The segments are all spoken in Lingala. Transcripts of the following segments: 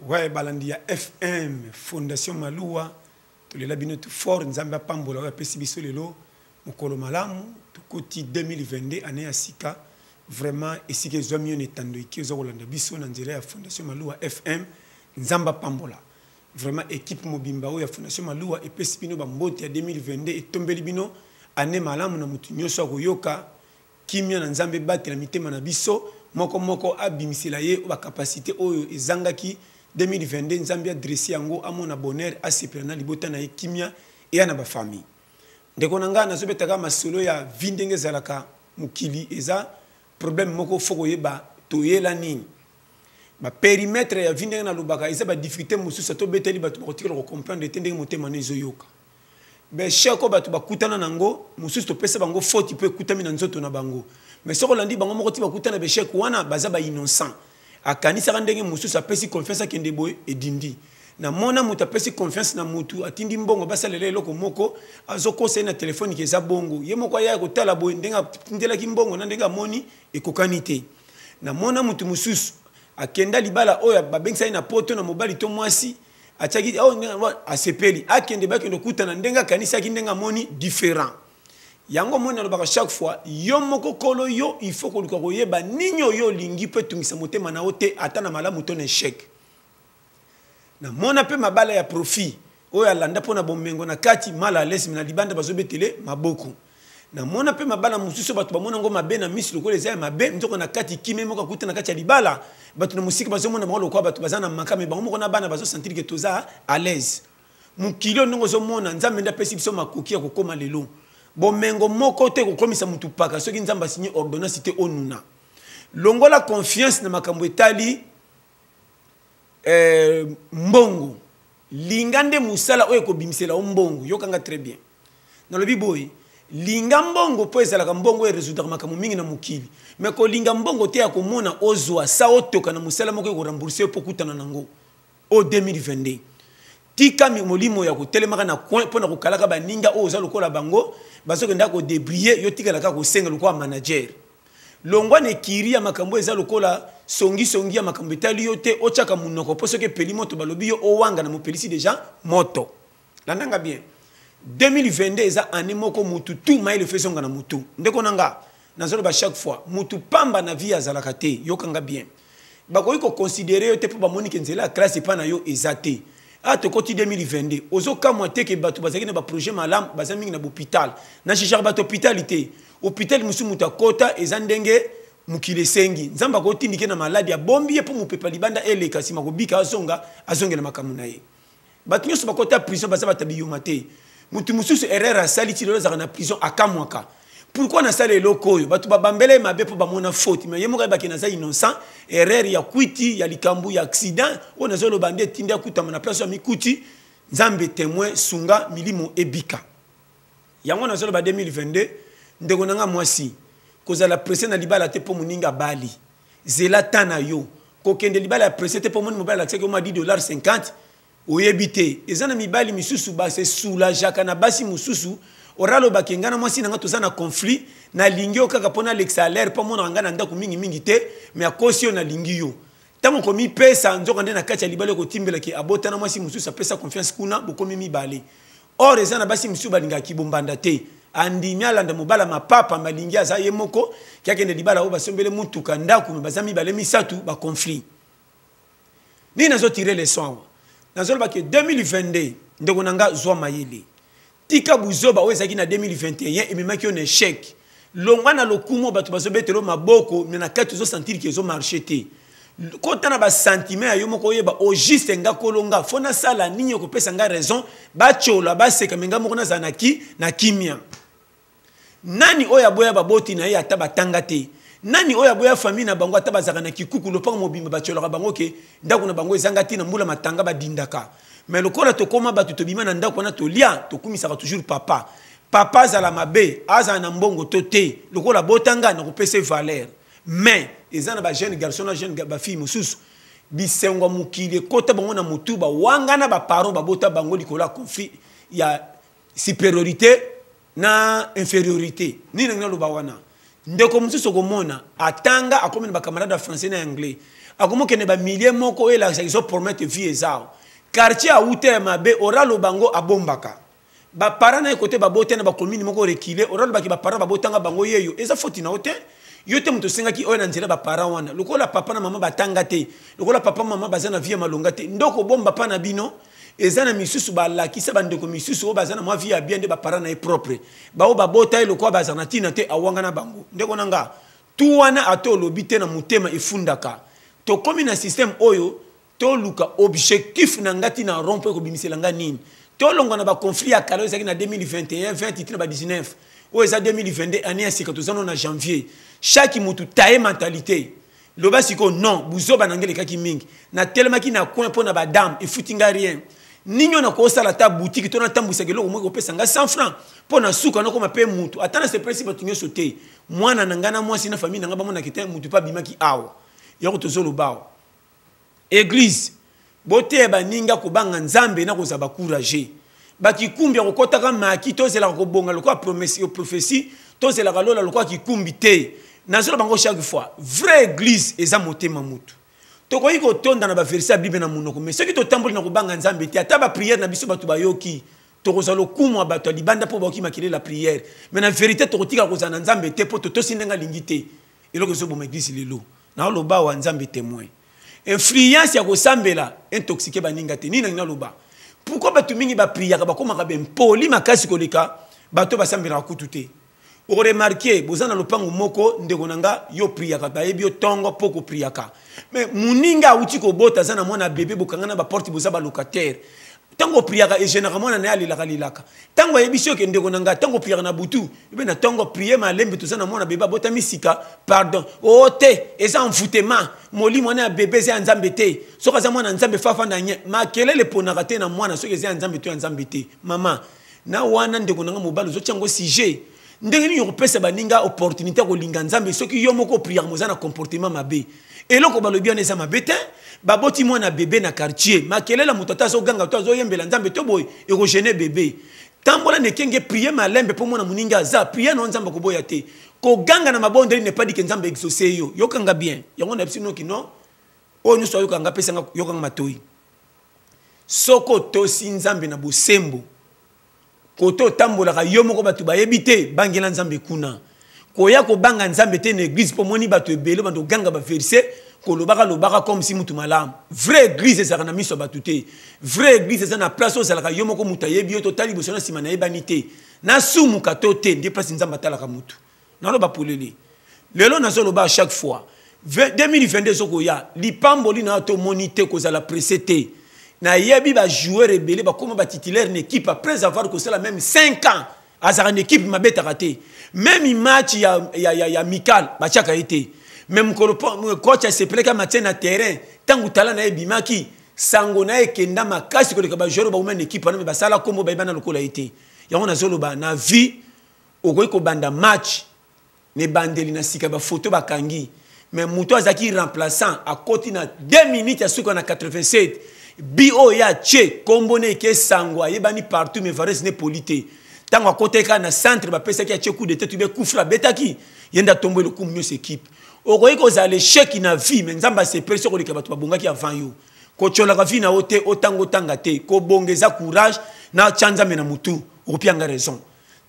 Ouais, balandi ya FM Fondation Maluwa, tolela bino tout fort. Nzambe apambola oyo apesi biso lelo mokolo malamu. Tokoti 2022, année ya sika. Vraiment, esika ezwami yo na etando eke oza kolanda biso na nzela ya Fondation Maluwa FM, Nzambe apambola. Vraiment, équipe mobimba oyo ya Fondation Maluwa epesi bino bambote ya 2022, etombeli bino année malamu na motu nyonso akoyoka. Kimia na Nzambe ebatela mitema na biso moko moko, abimisela ye bacapacité oyo ezangaki 2022. Nzambe adresse yango, amona bonheur, asepela na libota na ye, kimia eya na bafamille. Ndeko na ngai, nazobetaka masolo ya vie ndenge ezalaka. Mokili eza problème moko, fo koyeba toyela nini. Bapérimètre ya vie, ndenge nalobaka, eza badifficulté mosusu atobeteli bato bakotikala kocomprendre te ndenge motema no ezoyoka. Baéchec oyo bato bakutana nango, mosusu topesa bango faute mpo ekutami na nzoto na bango, mais soki olandi bango moko ti bakutana baéchec wana, baza bainnocent. Akanisaka ndenge mosusu, apesi confiance, akende boye, edindi. Namona moto apesi confiance na motu, atindi mbongo basalela eloko moko, azokosa ye na telefone ke eza bongo. Ye moko aya kotala boye, ndenge atindelaki mbongo na ndenge amoni ekokani te. Namona motu mosusu akenda libala oyo babengisa ye na poto na mobali to mwasi, atiaki oh, asepeli, akende, bakende okutana, ndenge akanisaki, ndenge amoni différent. Yango moni alobaka chaque fois, yo moko kolo yo, il faut koluka koyeba nini oyo olingi mpo etungisa motema na yo te, ata na malamu to na échec. Namona mpe mabala ya profit oyo alanda mpo na bomengo, na kati mal à l'aise, na libanda bazobetele maboko. Namona mpe mabala mosusu, bato bamona yango mabe na miso lokola eza ya mabe, nzoko na kati kime moko akuta na kati ya libala. Bato na mosika bazomona bango lokola bato baza na makame, bango moko na bana bazosentir ke toza à l'aise. Mokili oyo, ndenge ozomona, Nzambe nde apesi biso makoki ya kokóma lelo. Bomengo moko te kokomisa motu paka soki Nzambe asigné ordonnance te. Onuna longola confiance na makambo etali mbongo, linga nde mosala oyo ekobimisela yo mbongo. Yokanga très bien, nalobi boye: linga mbongo mpo ezalaka mbongo oyo erésoudre makambo mingi na mokili, mais kolinga mbongo te ya komona ozwa sa otoka na mosala moko ekorembourser yo mpo okutana nango. O 2022, tika molimo ya kotelemaka na coin mpo na kokalaka baninga oyo oza lokola bango bazokenda kodébrouiller, yo tikalaka kosenga lokola manager. Longwa na ekiri ya makambo eza lokola songisongi ya makambo etali yo te, otiaka monoko mpo soki epeli moto, balobi yo owanga na mopelisi déjà moto. Landanga bien, 2022 eza année moko mutu tu mayele fo ezonga na mutu. Ndeko na nga, nazoloba chaque fois, mutu pamba na vie azalaka te. Yokanga bien, bakoki koconsidérer yo te mpo bamoni ke nzela ya classe epai na yo eza te. A tokoti 2022, ozokamwa te ke bato bazalaki na baprojet malamu baza mingi na bahôpital. Na jugeaka bato hôpital te. Hôpital mosusu moto akota eza ndenge mokili esengi. Nzambe akotindike na maladi, abombi ye mpo mopepa libanda eleka, nsima kobika, azonga, azongela makambo na ye. Bato nyonso bakota prison baza bato ya biyoma te. Motu mosusu erreur asali, ti lelo azalaka na prison, akamwaka pourquoi nasala eloko oyo. Bato babambela ye mabe mpo bamona faute, mais ye moko ayebaki naza innocent. Erreur ya kwiti, ya likambo ya accident oyo nazoloba nde etindi akutama na place oyo amikuti. Nzambe témoin, sunga milimo ebika. Yango nazoloba 2022, ndeko na nga mwasi, kozala pressé na libala te mpo moninga abali. Zela ta na yo. Kokende libala ya pressé te mpo moni mobali alakisaki yo mwa 10 dollar 50. Oyebi te, eza na mibali misusu base soulageaka na basi mosusu. Oralobaki ngai na mwasi na ngai toza na conflit, nalingi yo kaka mpo nalekisa alere, mpo amonaka ngai na ndako mingimingi te, mais akosi yo, nalingi yo. Ntango komipesa, nzoka nde na kati ya libala ekotimbelaki abota na mwasi mosusu, apesa confiance kuna, bokomi mibale. Or eza na basi mosusu balingaka bombanda te, andimi alanda mobala mapapa, malingi aza ye moko, kiakende libala oyo basombele mutuka, ndako, mais baza mibale misato, baconflit. Nini nazotire leçon awa? Nazoloba ke 2022, ndeko na nga, zwa mayele, tika buzoba oyo ezalaki na 2021, ememaki yo na échec. Longwa na lokumu, bato bazobetela maboko, mais na kati ozosentir ke ezomarcher te. Kota na basentiment ya yo moko, oyeba au juste nga kolonga fo nasala nini okopesa nga raison, batyola, baseka, mais nga moko nazala na ki na kimia. Nani oyo aboya baboti na ye ata batanga te? Nani oyo aboya famille na bango ata bazalaka na kikuku, lopango mobimba batiolaka bango ke ndako na bango ezanga ntina, mbula matanga badindaka? Mais lokola tokóma bato, tobima na ndako wana, tolia, tokumisaka toujours papa. Papa azala mabe, azala na mbongo to te, lokola botanga, nakopesa valeur. Mais eza na bajeune garçon na jeune bafille mosusu, bisengo ya mokili ekota bango na motu, bawangana baparent babota bango likolo ya conflit ya supériorité na infériorité. Nini nangi naloba wana? Ndeko mosusu okomona atanga, akomi na bacamarade ya français na anglais, Akomokende bamilie moko oyo elakisaka ezopromettre vie eza quartier awuta ya mabe. Oraloba yango, abombaka baparent na ye kote babota na bacommune moko rekile. Oralobaki baparent babotanga bango yeyo, eza foti na yo te. Yo te moto osengaki oyo na nzela baparent wana. Lokola papa na mama batanga te, lokola papa mama baza na vie ya malonga te, ndoko bomba mpa na bino eza na misusu. Balakisa bandeko misusu oyo baza na mwa vie ya bien nde baparent na ye propre, bao babota ye lokola baza na ntina te, awanga na bango. Ndeko na nga, tu wana ata olobi te, na motema efundaka. Tokomi na système oyo toluka objectif na nga ntina rond mpo ekobimisela nga nini. Tolongwa na baconflit ya kala oyo ezalaki na 2021, 20 na ba 19. Oyo eza 2022, année ya sika, toza no na janvier. Chaque motu taye mentalité. Loba sikoyo: non, buzoba na ngai elekaki mingi, natelemaki na coin mpo na badame, efuti nga rien. Nini oyo nakosala? Ata boutique to natambwisaka eloko moko ekopesa nga 100 franc mpo na suka nakoma mpe mutu. Ata na sepelisi bato nyonso te, mwana na ngai na mwasi na famille na ngai bamonaki te mutu mpe abimaki awa. Yango tozoloba awa, église, boteya baninga kobanga Nzambe na kozala bacourage. Bakikumbi ya kokɔtaka maki, tozelaka kobonga lokola prophétie, tozelaka lola lokola kikumbi te. Nazoloba bango chaque fois, vraie église eza motema mutu. Tokoki kotonda na baverset ya Bible na monoko, mais soki totamboli na kobanga Nzambe te, ata baprière na biso bato bayoki, tokozwa lokumu ya bato ya libanda mpo bayoki makelele ya prière, mais na vérité tokotika kozala na Nzambe te mpo totosi ndenge alingi te. Eloko ezoboma église lelo, naoloba awa, Nzambe témoin, influence ya kosambela intoxiquer baninga te. Nini nangi naloba? Pourquoi bato mingi bapriaka bakomaka bempoli makasi koleka bato basambelaka kutu te? Okoremarquer, boza na lopango moko, ndeko na nga, yo priaka, bayebi yo ntongo mpo kopriaka, mais moninga awuti kobota, aza na mwana bebe, bokanga na baporte, boza balocataire. Ntango opriaka, egênaka mwana na ye, alelaka lelaka. Ntango ayebisi yo ke ndeko na ngai, ntango opriaka na butu mpe na ntongo, prie malembe, toza na mwana bebe abotami sika, pardon. O te, eza envoûtement, molimo wana ya bebe eza ya Nzambe te. Soki aza mwana Nzambe, fafanda nye. Makelele eponaka te na mwana soki eza ya Nzambe to ya Nzambe te. Mama na wana, ndeko na nga mobali, ozotia yango sujet ndenge nini? Okopesa baninga opportunité ya kolinga Nzambe soki yo moko opriaka, moza na comportement mabe. Eloko balobi wana eza mabe te. Baboti mwana bebe na quartier, makelele, moto ata azoganga to azoyembela Nzambe to boye, ekogêner bebe. Tambola na ekenge, prie malembe mpo mwana moninga aza prie na Nzambe akoboya te. Koganga na mabondeli n'est pas dit que Nzambe exauce yo. Yokanga bien yango na biso noki non. Oyo nyonso ayokanga, apesanga, yokanga matoi. Soki otosi Nzambe na bosembo, kote otambolaka yo moko, bato bayebi te, bangela Nzambe kuna. Koya kobanga Nzambe te na église mpo moni bato ebele bando oganga baverset, kolobaka lobaka comme si mutu malamu. Vraie église ezalaka na miso ya bato te. Vraie église eza na place oyo ozalaka yo moko, moto ayebi yo, totali liboso na nsima, nayebani te, nasumuka to te, nde place Nzambe atalaka mutu. Naloba polele lelo, nazoloba à chaque fois, 2022 ezokoya, lipamboli na yo tomoni te, kozala pressé te. Nayebi bajoueur ebele bakóma batitulaire na équipe après avoir kosala même 5 ans azalaka na équipe, mabetaka te, même match ya amical batiaka ye te. Mais mokolo coach asepelaki, amatie na terrain, ntango tala na ye ebimaki, sango na ye ekenda makasi koleka bajoueur bakoma na équipe wana, me basala kombo, bayebana lokola ye te. Yango nazoloba, na vie okoki kobanda match na ebandeli na sika, bafoto bakangi, mais moto azalaki remplaçant akoti na 2 minutes ya suka na 87 bi oyo ye atie kombo na eke, sango ayebani partout, mais vares ne poli te. Ntango akotaki kaka na centre, bapesaki, atie coup de tête ube kufra, abetaki ye nde atombo lokumu nyonso équipe. Okoki kozala échec na vie, mais Nzambe asepeli soki koleka bato babongaki avant yo. Kotiolaka vie na yo te, otanga otanga te, kobonga eza courage na tia Nzambe na motu. Okopianga raison,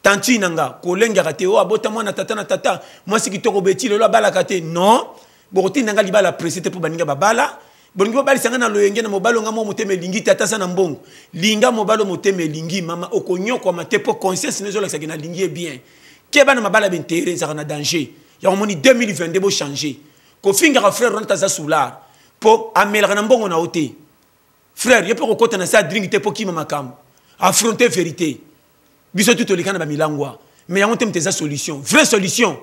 tanti na nga, kolengaka te. Oyo abota mwana tata na tata, mwasi kitoko beti lelo abalaka te. Non, bokotinda nga libala pressé te mpo baninga babala. Bolingi bobalisa nga na loyenge na mobali onga mwa motema elingi te, ata aza na mbongo. Linga mobali oyo motema elingi, mama, okonyokwama te mpo conscience no ezolakisaki nalingi ye bien. Keba na mabala baintérêt, ezalaka na danger. Yango moni 2022 bochange. Kofingaka frère wana aza soûlard mpo amelaka na mbongo na yo te. Frère, ye mpo kokɔta na se adringi te mpo kima makambo, affronter vérité. Biso tu toleka na bamilangwa, mais yango te moto eza solution. Vraie solution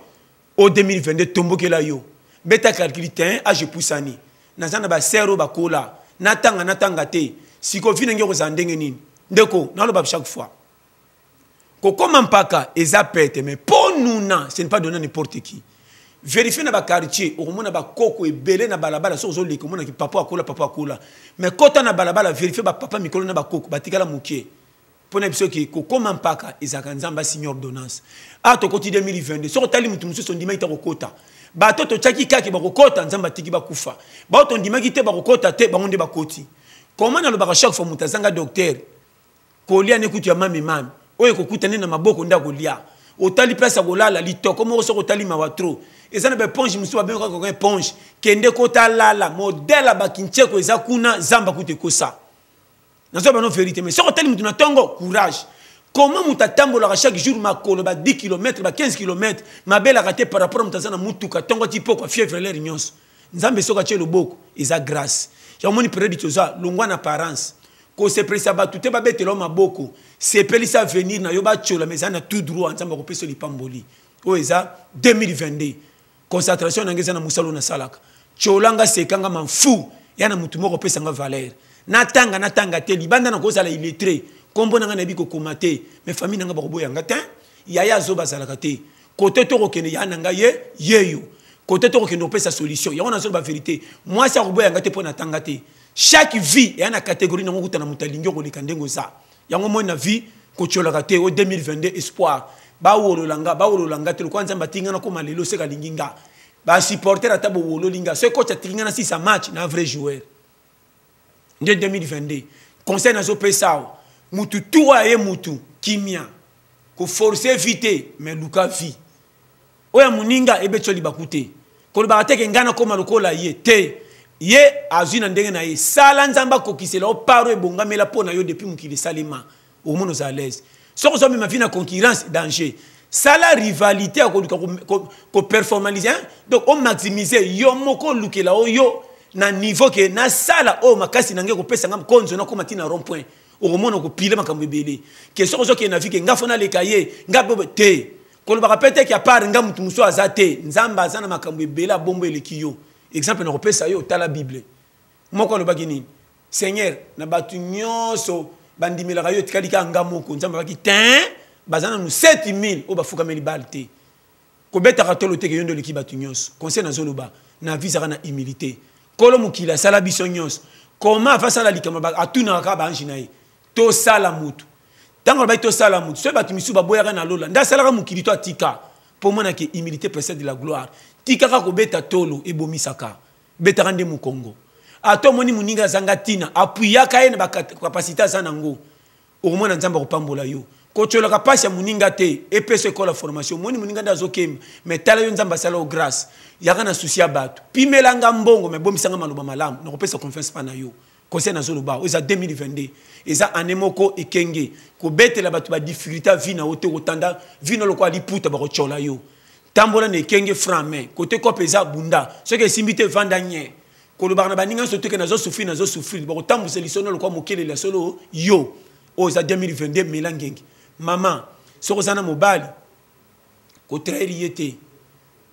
o 2022, tombokela yo, beta calcul te. Age epusani, naza na basere oyo bakola, natanga natanga te, sikoyo vi nange kozala ndenge nini? Ndeko, naloba chaque fois, kokóma mpaka eza pete, mais mpo nuna, ce n'est pas donné à n'importe qui. Vérifie na baquartier, okomona bakoko ebele na balabala. Soki ozoleka, omonaki papa akola, papa akola, mais kota na balabala, vérifie bapapa mikolo na bakoko batikala moke. Mpo na biso ke kokóma mpaka ezalaka Nzambe asigne ordonnance. A tokoti 2022, soki otali motu mosusu ondimaki ta kokota. Bato totiaki kaki bakokota, Nzambe atiki bakufa. Bato tondimaki te bakokota te, bango nde bakoti. Comment nalobaka chaque fois, moto azanga docteur, kolia ne kutu ya mami mami oyo ekokuta nde na maboko nde akolia. Otali place ya kolala, litoko moko soki otali, mawa trop. Eza na baéponge mosusu babengaka kaka éponge, kende kotalala modèle ya bakincheko eza kuna, zamba kutu ekosa. Nazo bano vérité, mais soki otali mutu na ntongo, courage. Comment moto atambolaka chaque jour makolo ba 10 km, ba 15 km, mabelaka te, par rapport moto aza na mutuka ntongo ti pokwa, fièvre lere nyonso? Nzambe soki atie loboko, eza grâce. Yango moni période toza, longwa na apparence, kosepelisa bato te, babetela yo maboko. Sepelisa avenir na yo, batiola, mais eza na tout droit. Nzambe akopesa lipamboli. Oyo eza 2022, concentration na ngai eza na mosala oyo nasalaka. Tiolanga, sekanga, manfu ya na motu moko opesanga valeur. Natanga, natanga te, libanda nakozala illettré, nkombo na ngai nayebi kokoma te, mais famille na ngai bakoboyanga te. Yaya azo bazalaka te kote tokokende, ya na ngai ye yeyo kote tokokende kopesa solution. Yango nazoloba vérité, mwasi akoboyanga te mpo natanga te. Chaque vie eya na catégorie nango, kuta na moto alingi okoleka ndenge oza. Yango moi na vie kotiolaka te. O 2022, espoir, bawolola nga, bawolola nga te. Lokola Nzambe atinga na koma lelo, seka alingi nga, basupporter ata bowololi nga. Soki coach atiki nga na sisa match na vrai joueur nde 2022. Conseil nazopesa awa, mutu tu oyo aye mutu kimia, koforce vie te, mais luka vie oyo ya moninga ebeti yo libaku te. Kolobaka te ke ngai nakóma lokola ye te. Ye azwi na ndenge na ye. Sala, Nzambe akokisela yo paro ebongamela mpo na yo depuis mokili esalema. Okomona oza à l'aise. Soki ozomema vie na concurrence, danger. Sala rivalité ya koluka koperformalise, donc omaximise yo moko, olukela oyo na niveau ke nasala oyo makasi na ngai kopesa nga konzo, nakóma ntina rond point. Okomona okopile makambo ebele ke soki ozokende na vie ke nga fo naleka ye, nga bobe te. Kolobaka mpe te ke à part nga motu mosusu aza te. Nzambe aza na makambo ebele abombo eleki yo. Exemple nakopesa yo, tala Bible. Moko alobaki nini? Seigneur, na bato nyonso bandimelaka yo, etikali kaka nga moko. Nzambe abaki te, baza nanu 7000 oyo bafukameli bale te. Kobetaka tolo te ke yo nde oleki bato nyonso. Conseil nazoloba na vie, ezaka na humilité. Nkolo mokili asala biso nyonso. Koma afasala likambo, atunaka kaka baange na ye, tosala motu. Ntango alobaki tosala motu, soki bato misusu baboyaka na lola nde asalaka mokili to atika mpo omonake humilité précède la gloire. Tikaka kobeta tolo, ebomisaka. Betaka nde mokongo. Ata omoni moninga azanga ntina, apuyaka ye na bacapacité aza nango, okomona Nzambe akopambola yo. Kotiolaka mpasi ya moninga te, epesa ekole ya formation. Omoni moninga nde azokemba, mais tala yo, Nzambe asala yo grâce. Yaka na souci ya bato, pimelanga mbongo, mais bomisanga maloba malamu, nakopesa confiance mpa na yo. Conseil nazoloba, oyo eza 2022, eza année moko ekenge. Kobetela bato badifficulté ya vie na yo te. Kotanda vie na lokola liputa, bakotyola yo. Tambola na ekenge, franc main kote kope eza bunda. Soki esimbi te, vanda nye. Kolobaka na baninga nyonso teke nazosouffrir, nazosouffrir, bakotambusa lisono lokola mokeleli ya solo. Yo oyo eza 2022, mela ngenge. Mama, soki oza na mobali, kotrahir ye te.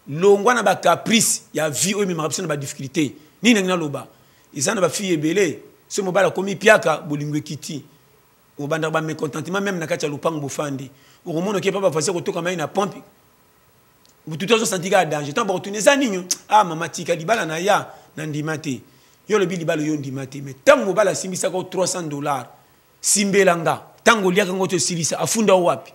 Longwa na bacaprice ya vie oyo ememaka biso na badifficulté. Nini nangi naloba? Eza na bafille ebele, soki mobali akomi piaka, bolingo ekiti, obandaka bamécontentement. Même na kati ya lopango bofandi, okomona oke pa bavoisin kotoka mai na pompe, butu azosanti kaka danger. Ntango bakotuna eza nini? Ah mama, tika libala na ya na ndima te. Yo olobi libala yo ndima te, mais ntango mobali asimbisaka 300 $, simbelanga, ntango oliaka ngo te, osilisa, afunda o wapi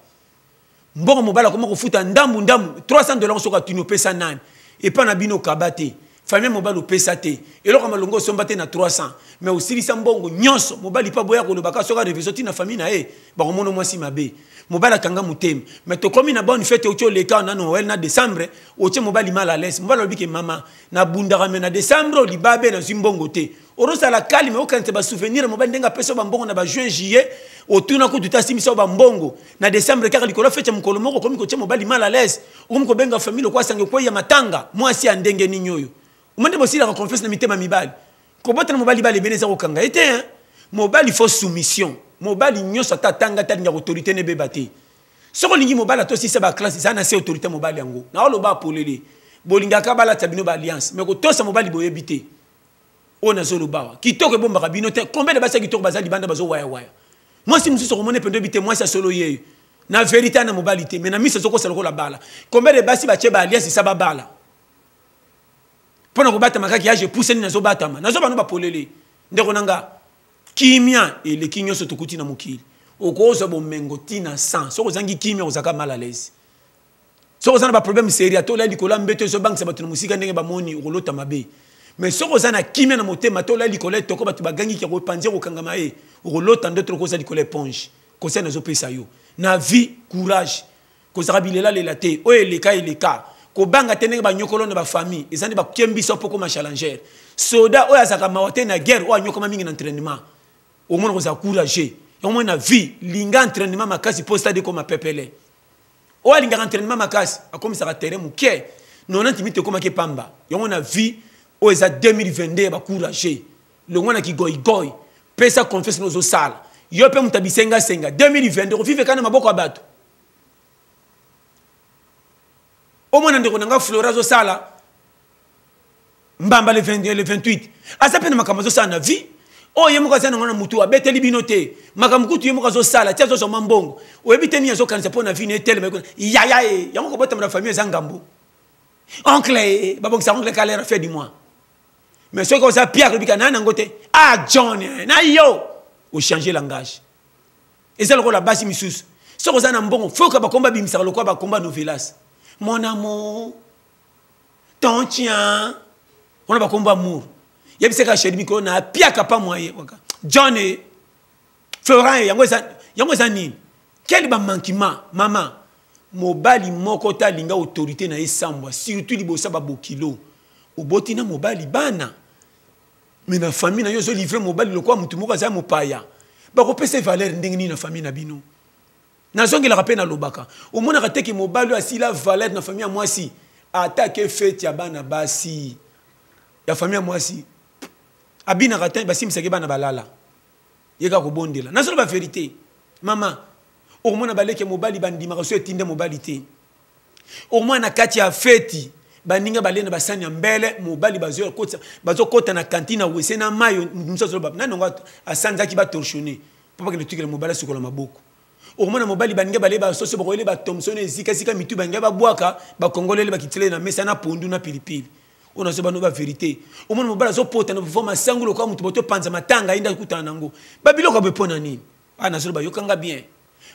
mbongo? Mobali akoma kofuta ndambu ndambu 300 $. Soki atuni, opesa nani? Epa na bino okaba te, famille mobali opesa te, eloko ya malongo osomba te na 300, mais osilisa mbongo nyonso. Mobali mpe aboya kolobaka. Soki areviso ntina famille na ye, bakomona mwasi mabe. Mobali akanga motema. Mais tokomi na bonne fête, otie oleka na Noël, na décembre, otie mobali mal à l'aise. Mobali alobi ke mama, nabundaka, mais na décembre libabe, nazwi mbongo te. Orozala calme, okanisa basouvenir mobali ndenge apesa bambongo na bajuin, juillet. Otuna kutu te, asimbisa bambongo na décembre kaka likolo fête ya mokolo moko. Okomi kotia mobali mal à l'aise, okomi kobenga famille lokola sange kwei ya matanga. Mwasi ya ndenge nini oyo? Omoi nde bosilaka confiance na mitema mibali. Kobotana mobali bale ebele eza kokanga ye te. Mobali faut soumission. Mobali nyonso, ata atanga te, alingaka autorité nebeba te. Soki olingi mobali atosisa baclasse, eza na se autorité mobali. Yango naoloba apolele, bolingaka balatisa bino baalliance, mais kotosa mobali boyebi te. Oyo nazoloba awa, kitoko ebombaka bino te. Combien de basi ya kitoko baza libanda, bazowayawaya? Mwasi mosusu okomona ependo yebi te mwasi asolo yeyo na vérité ana mobali te, mais na miso azokosa lokola bala. Combien de basi batie baalliance esa babala mpo na kobatama kaka age epusani? Nazobatama, nazoba no bapolele. Ndeko na nga, kimia eleki nyonso tokuti na mokili. Okozwa bomengo ntina 100, soki ozangi kimia, ozalaka mal à l'aise. Soki oza na baproblème seri, ata olali likolo ya mbeto ezobangisa bato na mosika ndenge bamoni, okolota mabe. Mais soki oza na kimia na motema, ata olali likolo ya etoko, bato bagangiki kopanzi, kokangama ye, okolota ndoto lokola oza likolo ya éponge. Conseil nazopesa yo na vie, courage, kozalaka bilelalela te. Oyo eleka eleka, kobanga te. Ndenge banyokolo na bafamille eza nde bakembisa mpo koma challenger. Soda oyo azalaka mawa te na guerre, oyo anyokoma mingi na entraînement, omona kozala courageux. Yango moi na vie, linga entraînement makasi mpo stade ekoma pepele. Oyo alingaka entraînement makasi akomisaka terrain moke, 90 minutes ekomaki pamba. Yango na vie, oyo eza 2022 ya bacourageux. Longwa na kigoigoi, pesa confiance na ozosala yo mpe moto abisengasenga. 2022 kovivre kaka na maboko ya bato. Omona ndeko na nga Flora azosala mbamba le 20, le 28, aza mpe na makambo azosala na vie oyo ye moko aza nango na motu. Abeteli bino te makambo kutu ye moko azosala ti azozwa mwa mbongo. Oyebi te nini azokanisa mpo na vie na etelema. Yaya ye yango kobotama na famille eza ngambo. Oncle babongisa oncle kalera fait du mois, mais soki oza piaka, obika na nango te. Ah John, na yo ochange langage. Eza lokola basi misusu, soki oza na mbongo, foka bakomba bimisaka lokola bakomba novelas, mon amour, ton chien, wana bakomba amour. Yebisaka chéri mikolo na apiaka pa moye waka John e Florent. Yango eza, yango eza nini? Quel bamanquement, mama? Mobali moko te alinga autorité na ye sambwa, surtout liboso ya babokilo. Oboti na mobali bana, mais na famille na yo ozolivre mobali lokola motu moko aza mopaya. Bakopesa valeur ndenge nini na famille na bino? Nazongelaka mpe nalobaka, omonaka teke mobali oyo asila valeur na famille ya mwasi, atake feti ya bana basi ya famille ya mwasi, abinaka te, basimbisaki bana balala, ye kaka kobondela. Nazoloba vérité, mama. Okomona baleki ya mobali bandimaka so etinde mobali te. Okomona na kati ya feti, baninga balie na basani ya mbele, mobali bazokɔta na kantine na wese na mai. Mosu azoloba nani yango asanzaki, batorchonne mpo bakende tikela mobali asukola maboko. Okomona mobali, baninga balie basoso, bakoyele batomsone esikasika mitu, baninga babwaka, bakongolele, bakitile na mesa na pondu na pilipili. Oyo nazoba no bavérité. Omona mobali azopota na vo masangu lokola moto botopanza matanga, ye nde akutana nango babiloko boye. Mpo na nini? A nazoloba, yokanga bien,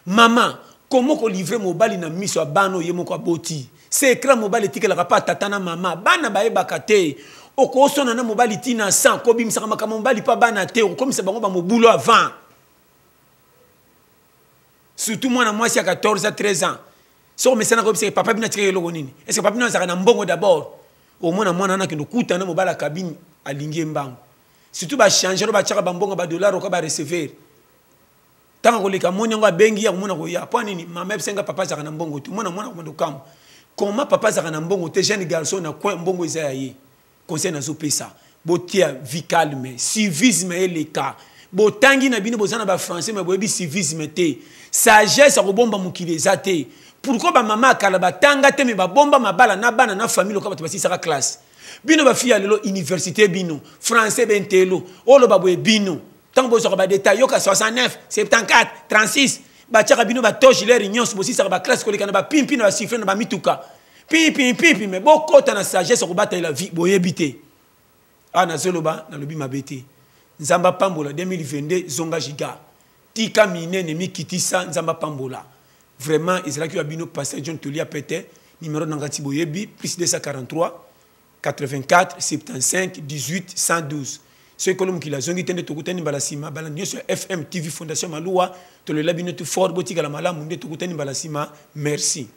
mama. Komo kolivre mobali na miso ya bana oyo ye moko aboti? Secret mobali etikelaka mpa tata na mama, bana bayebaka te. Okosona na mobali ntina 100, kobimisaka makambo mobali mpa bana te, okokomisa bango bamobulu avant. Surtout mwana mwasi ya 14 à 13 ans, soki omesana koyebisaka papa bino atikaki eloko nini, est ce que papa bino azalaka na mbongo d'abord? Omona mwana wana akende okuta na mobali ya cabine, alingi ye mbango. Surtout bachange oyo batiaka bambongo, badollar, oka bareceveur. Ntango akoleka, moni yango, abengi ya komona koya mpo nini? Mama ebisenga papa azalaka na mbongo te. Omona mwana komanda okamwa, comment papa azalaka na mbongo te? Jeune garçon na coin, mbongo eza ya ye. Conseil nazopesa, botia vie calme, civisme eleka. Botangi na bino, boza na bafrançais, mais boyebi civisme te. Sagesse ya kobomba mokili eza te. Pourquoi bamama ya kala batanga te, mais babomba mabala na bana na famille lokola bato basisaka classe? Bino bafille ya lelo, université bino, français bentelo, oloba boye. Bino ntango bozwaka badetail, yoka 69 74 36, batiaka bino batoge lere nyonso. Bosisaka baclasse koleka na bapimpi na basifle na bamituka pipipipi, mais bokɔta na sagesse ya kobatela vie, boyebi te. Awa nazoloba, nalobi mabe te. Nzambe apambola. 2022, zonga giga, tika minene, mikitisa, Nzambe apambola. Vraiment, ezalaki ya bino pasteur John Tolia Pete. Numéro na ngati boyebi, plus 243 84 75 18 112. Soki kolo mokili azongi te, nde tokutani mbala nsima. Balandi nyonso ya FM TV Fondation Maluwa, tolela bino tu fort. Botikala malamu, nde tokutani mbala nsima. Merci.